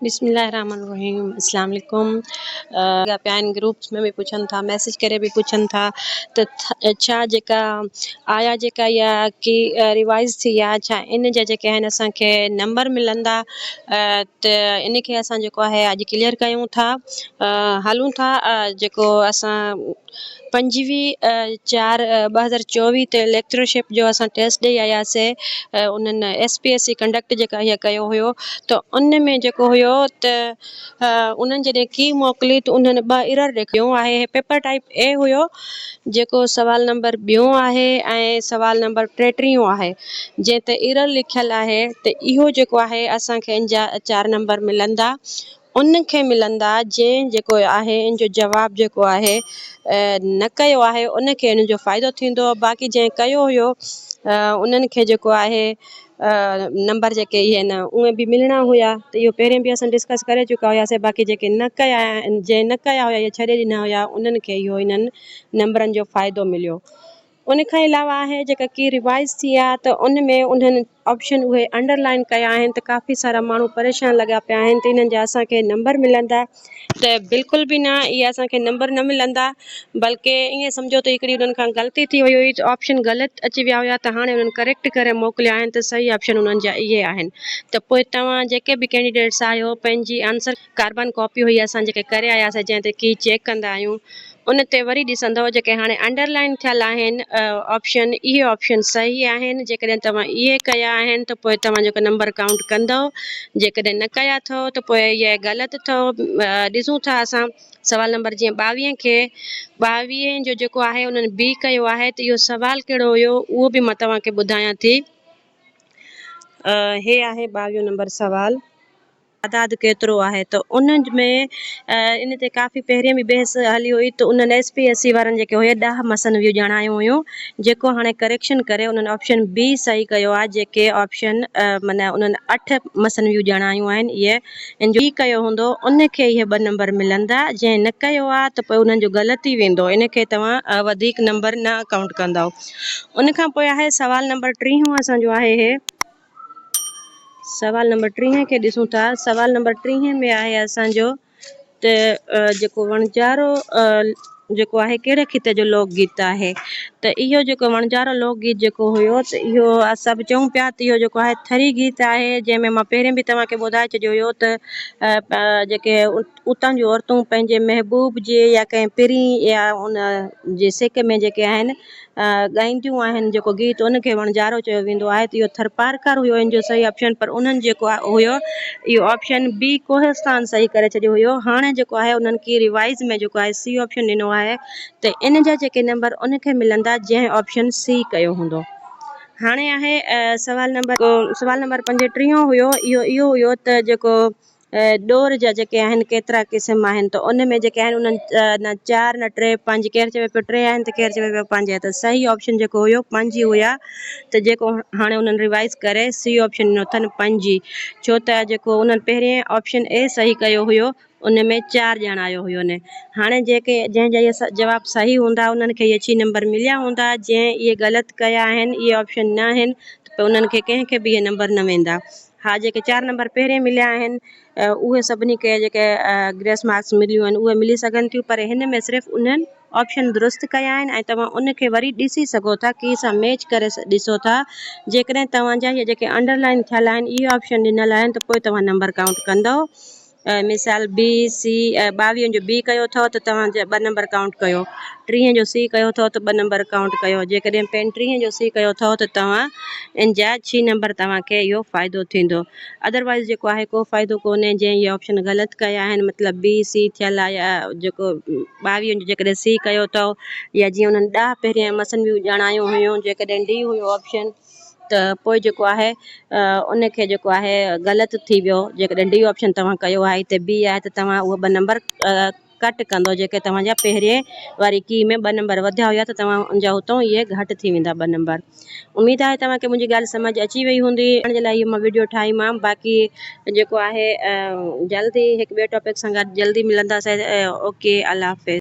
بسم الله الرحمن الرحيم اسلام عليڪم لڳا پيا آهن گروپس ۾ به پڇن ٿا ميسيج ڪري به پڇن ٿا ته ڇا جيڪا آيا جيڪا اها ڪي ريوائز ٿي آهي ڇا ان جا جيڪي آهن اسان کي نمبر ملندا ته ان کي اسان جيڪو آهي اڄ ڪليئر ڪيون ٿا هلون ٿا جيڪو اسان پنجويهه چار 2024 تي ليڪچررشپ جو اسان ٽيسٽ ڏئي آياسي انهن S P S C conduct جيڪا اها ڪيو هيو ته ان ۾ جيڪو هيو ته انهن جڏهن ڪي موڪلي ته انهن ٻه ايرر ڏيکاريو آهي پيپر ٽائپ اي هيو جيڪو سوال نمبر ٻيون آهي ۽ سوال نمبر ٽيٽيهون آهي جنهن تي ايرر لکيل آهي ته اهو جيڪو آهي اسان کي ان جا چار نمبر ملندا ان کي ملندا جنهن جيڪو آهي ان جو جواب جيڪو آهي نه ڪيو آهي ان کي ان جو فائدو ٿيندو باقي جنهن ڪيو هيو انهن کي جيڪو آهي نمبر جيڪي اهي آهن اهي به ملڻا هيا ته اهو پهرين به اسان ڊسڪس ڪري چڪا هياسي باقي جيڪي نه ڪيا جنهن نه ڪيا هيا يا ڇڏي ڏنا هيا انهن کي اهو انهن نمبرن جو فائدو مليو ان کان علاوه آهي جيڪا ڪي ريوائز ٿي آ ته ان ۾ انهن آپشن اهي انڊر لائن ڪيا آهن ته ڪافي سارا ماڻهو پريشان لڳا پيا آهن ته انهن جا اسان کي نمبر ملندا ته بلڪل به نه اهي اسان کي نمبر نه ملندا بلڪه ائين سمجهو ته هڪڙي انهن کان غلطي ٿي وئي هئي ته آپشن غلط اچي ويا هيا ته هاڻي انهن ڪريڪٽ ڪري موڪليا آهن ته صحيح آپشن انهن جا اهي آهن ته پوء توهان جيڪي به ڪينڊيڊيٽس آهيو پنهنجي آنسر ڪاربان ڪاپي هئي اسان جيڪي ڪري آياسي جنهن تي ڪي چيڪ ڪندا آهيون ان تي وري ڏسندؤ جيڪي هاڻي انڊر لائن ٿيل آهن آپشن اهي آپشن صحيح آهن جيڪڏهن توهان اهي ڪيا آهن ته پوء توهان جيڪو نمبر ڪائونٽ ڪندؤ جيڪڏهن نه ڪيا اٿو ته پوء اهي غلط اٿو ڏسون ٿا اسان سوال نمبر جيئن 22 کي 22 جو جيڪو آهي انهن بي ڪيو آهي ته اهو سوال ڪهڙو هيو اهو به مان توهان کي ٻڌايان ٿي هي آهي 22 نمبر سوال. تعداد ڪيترو آهي ته ان ۾ ان تي ڪافي پهرين به بحث هلي هئي ته انهن ايس پي ايس سي وارن جيڪي هيا ڏهه مثنويون ڄاڻايون هيون جيڪو هاڻي ڪريڪشن ڪري انهن آپشن بي صحيح ڪيو آهي جيڪي آپشن معنيٰ انهن اٺ مثنويون ڄاڻايون آهن اهي ان جو ڪيو هوندو ان کي اهي ٻه نمبر ملندا جنهن نه ڪيو آهي ته پوء انهن جو غلط ئي ويندو ان کي توهان وڌيڪ نمبر نه ڪائونٽ ڪندؤ ان کان پوء آهي سوال نمبر ٽيهون اسان جو آهي هي سوال نمبر ٽيهين کي ڏسون ٿا. سوال نمبر ٽيهين ۾ آهي اسان جو ته جيڪو وڻجارو جيڪو آهي ڪهڙي خطي جو لوڪ گيت آهي ته اهو جيڪو وڻجارو لوڪ گيت جيڪو هيو ته اهو اسان به چئون پيا ته اهو جيڪو آهي ٿري گيت آهي جنهن ۾ مان پهرين به توهان کي ٻڌائي ڇڏيو هيو ته جيڪي اتان جون عورتون پنهنجي محبوب جي يا ڪنهن پرين يا ان جي سڪ ۾ جيڪي آهن ڳائينديون آهن جيڪو گيت ان کي وڻجارو چيو ويندو آهي ته اهو ٿرپارڪر هيو ان جو صحيح آپشن پر انهن جيڪو هيو اهو آپشن بي ڪوهستان صحيح ڪري ڇڏيو هيو هاڻي جيڪو آهي انهن کي ريوائز ۾ جيڪو آهي سي آپشن ڏنو آهي ته ان جا جيڪي نمبر ان کي ملندا جنهن آپشن سي ڪيو هوندو هاڻي آهي سوال نمبر سوال نمبر پنجٽيهون هيو اهو اهو هيو ته جيڪو ڏور جا جيڪي آهن ڪيترا قسم آهن ته ان ۾ جيڪي آهن انهن نه چار نه ٽي پنج ڪير چوي پيو ٽي آهن ته ڪير چوي پيو پنج ته صحيح آپشن جيڪو هيو پنج ئي هيا ته جيڪو هاڻي انهن ريوائز ڪري سي آپشن ڏنو اٿن پنج ئي ڇو ته جيڪو انهن پهرين آپشن اي صحيح ڪيو هيو ان ۾ چار ڄاڻايو هيو نه هاڻي جيڪي جنهن جا اهي جواب صحيح هوندا انهن کي اهي ڇهه نمبر مليا هوندا جنهن اهي غلط ڪيا آهن اهي آپشن نه آهن ته انهن کي ڪنهن کي به اهي نمبر نه ويندا ها جيڪي چار نمبر پهرين مليا آهن اهي سڀني کي جيڪي گريس مارڪس مليون آهن اهي ملي سگهن ٿيون پر هن ۾ صرف انهن آپشن درست ڪيا آهن ۽ توهان ان کي وري ڏسي سگهو ٿا ڪي سان ميچ ڪري ڏسو ٿا جيڪڏهن توهان جا اهي جيڪي انڊر لائن ٿيل آهن اهي آپشن ڏنل آهن ته پوء توهان نمبر ڪائونٽ ڪندؤ مثال بي سي ٻاويهن جو بي ڪيو اٿو ته توهان ٻه نمبر ڪائونٽ ڪيو، ٽيهن جو سي ڪيو اٿو ته ٻه نمبر ڪائونٽ ڪيو، جيڪڏهن پنٽيهن جو سي ڪيو اٿو ته توهان ان جا ڇهه نمبر توهان کي اهو فائدو ٿيندو ادروائز جيڪو آهي ڪو فائدو ڪونهي جنهن اهي آپشن غلط ڪيا آهن مطلب بي سي ٿيل آهي يا جيڪو ٻاويهن جو جيڪڏهن سي ڪيو اٿو يا جيئن انهن ڏهه پهرين مثنويون ڄاڻايون هيون جيڪڏهن ڊي هيو آپشن ته پوء جيڪو آهي ان کي جيڪو آهي غلط ٿي ويو جيڪڏهن ڊي آپشن توهان ڪيو آهي هتي بي آهي ته توهان اهو ٻه نمبر ڪٽ ڪندو جيڪي توهان جا پهرين واري ڪي ۾ ٻه نمبر وڌيا هيا ته توهان ان جا هتو اهي گهٽ ٿي ويندا ٻه نمبر اميد آهي توهان کي منهنجي ڳالهه سمجھ اچي وئي هوندي ان جي لاء اهو مان ويڊيو ٺاهي مان باقي جيڪو آهي جلد ئي هڪ ٻئي ٽاپڪ سان گڏ جلدي ملنداسين اوڪي الله حافظ.